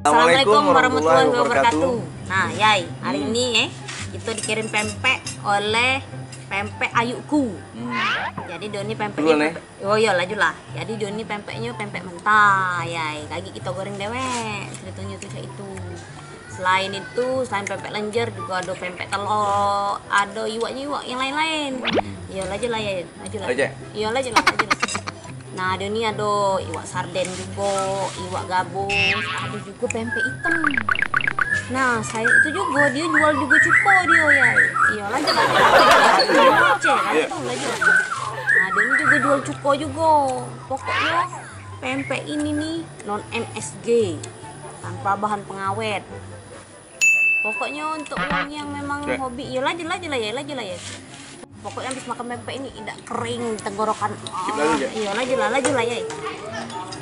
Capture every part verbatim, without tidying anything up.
Assalamualaikum warahmatullahi wabarakatuh. Nah, Yai, hari ini eh kita dikirim pempek oleh pempek ayukku. Hmm. Jadi Doni pempek. Duluan, eh. Oh iya, laju lah. Jadi Doni pempeknyo pempek mentah, Yai. Kagek kita goreng dewek, ceritonyo tu cak itu. Selain itu, selain pempek lenjer juga ada pempek telok, ada iwaknyo iwak yang lain-lain. Iya, laju lah, Yai. Laju lah. Laju. Iya, laju lah, laju lah. Nah, ada ni ada iwak sarden juga, iwak gabus, ada juga pempek hitam. Nah, selain itu juga dia jual juga cuko dia, ya. Iyalah, jelas. Cek, kan, iya, tu lah, jelas. Nah, dia ni juga jual cuko juga. Pokoknya pempek ini nih non M S G, tanpa bahan pengawet. Pokoknya untuk orang yang memang hobi, ya laju, laju lah ya, laju lah ya. Pokoknya habis makan pempek ini idak kering tenggorokan. Sip, laju, ya. Iya, laju lah, laju lah ya.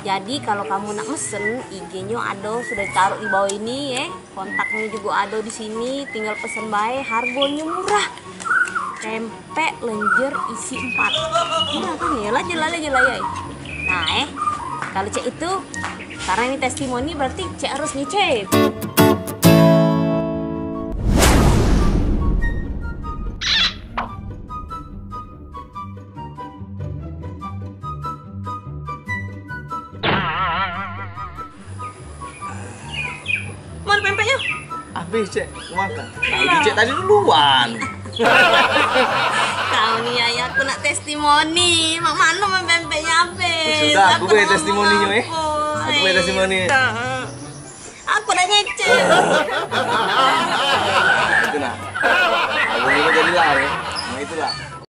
Jadi kalau kamu nak mesen, I G-nyo ada sudah ditaruh di bawah ini ya. Kontaknya juga ada di sini, tinggal pesen bae, harganya murah. Pempek lenjer isi empat. Murah kan ya, laju lah, laju lah ya. Nah, eh, kalau cek itu, karena ini testimoni berarti cek harus nyicip. Mana pempeknya? Habis, Cek. Makan. Nah, iya. Cek tadi duluan. Kau ni, Yai, aku nak testimoni. Mak mano main pempeknya habis? Sudah, aku dah testimoni, eh. Aku dah testimoni. Aku dah nyicip. Itu nah. Aku ni jadi lah, ya. Nah, itulah.